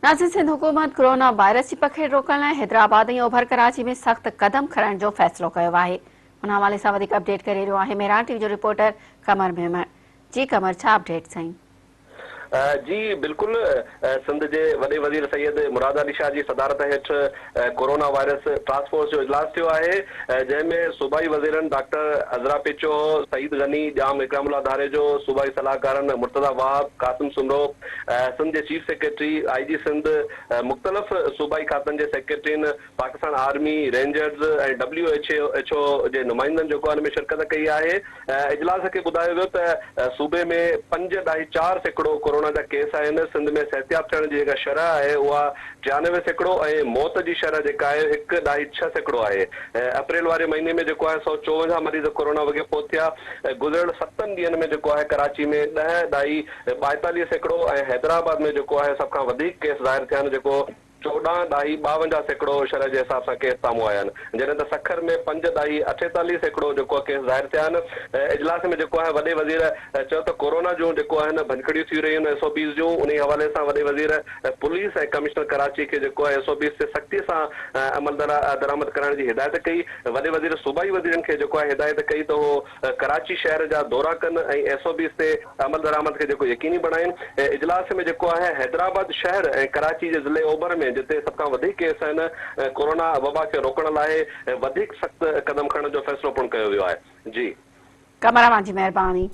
ناظرين سنڌ حڪومت corona virus جي پکيڙ روڪڻ لاء حيدرآباد ۽ اوڀر ڪراچي ۾ سخت قدم کڻڻ جو فيصلو ڪيو آهي ان حوالي سان وڌيڪ اپڊيٽ ڪري رهيو آهي مهراڻ ٽي وي جو رپورٽر قمر ميمڻ جي قمر ڇا اپڊيٽ سائين. جي بلڪل سنڌ جي وڏي وزير سيد مراد علي شاهه جي صدارت هيٺ ڪورونا وائرس ٽاسڪ فورس جو اجلاس ٿيو آهي جنهن ۾ صوبائي وزيرن ڊاڪٽر عذرا پيچوهو، سعيد غني، ڄام اڪرام الله ڌاريجو، صوبائي صلاحڪارن مرتضيٰ وهاب، قاسم سومرو، سنڌ جي چيف سيڪريٽري، آء جي سنڌ، مختلف صوبائي کاتن جي سيڪريٽرين، Pakistan army, rangers ۽ W H O جي نمائندن جيڪو آهي ان ۾ شرڪت ڪئي آهي. اجلاس کي ٻڌايو ويو ته صوبي ۾ پنج ڏهائي 4% ڪورونا جا ڪيس آهن، سنڌ ۾ صحتياب ٿيڻ جي جيڪا شرح آهي اها 93% ۽ موت جي شرح جيڪا آهي هڪ ڏهائي 6% آهي. اپريل واري مهيني ۾ جيڪو آهي 154 مريض ڪورونا وگهي فوت ٿيا، گذريل ستن ڏينهن ۾ جيڪو آهي ڪراچي ۾ ڏهه ڏهائي 42% ۽ حيدرآباد ۾ جيڪو آهي سڀ کان وڌيڪ ڪيس ظاهر ٿيا آهن جيڪو 14 ڏهائي 52% شرح جي حساب سان ڪيس سامهون آيا آهن جڏهن ته سکر ۾ پنج ڏهائي 48% جيڪو آهي ڪيس ظاهر ٿيا آهن اجلاس ۾ جيڪو آهي وڏي وزير چيو ته ڪورونا جون جيڪو آهن ڀڃڪڙيون ٿي رهيون آهن ايس او پيز جون انهي حوالي سان وڏي وزير پوليس ۽ ڪمشنر ڪراچي کي جيڪو آهي ايس او پيز تي سختي سان عمل درآمد ڪرائڻ جي هدايت ڪئي وڏي وزير صوبائي وزيرن کي جيڪو آهي هدايت ڪئي ته هو ڪراچي شهر جا دورا ڪن ۽ ايس او پيز تي عملدرآمد کي جيڪو يقيني بڻائين. اجلاس ۾ جيڪو آهي حيدرآباد شهر ۽ ڪراچي جي ضلعي اوڀر ۾ جتي سڀ کان وڌيڪ ڪيس آهن ڪورونا وبا کي روڪڻ لاء وڌيڪ سخت قدم کڻڻ جو فيصلو پڻ ڪيو ويو آهي. جي. قمر اوهان جي مهرباني.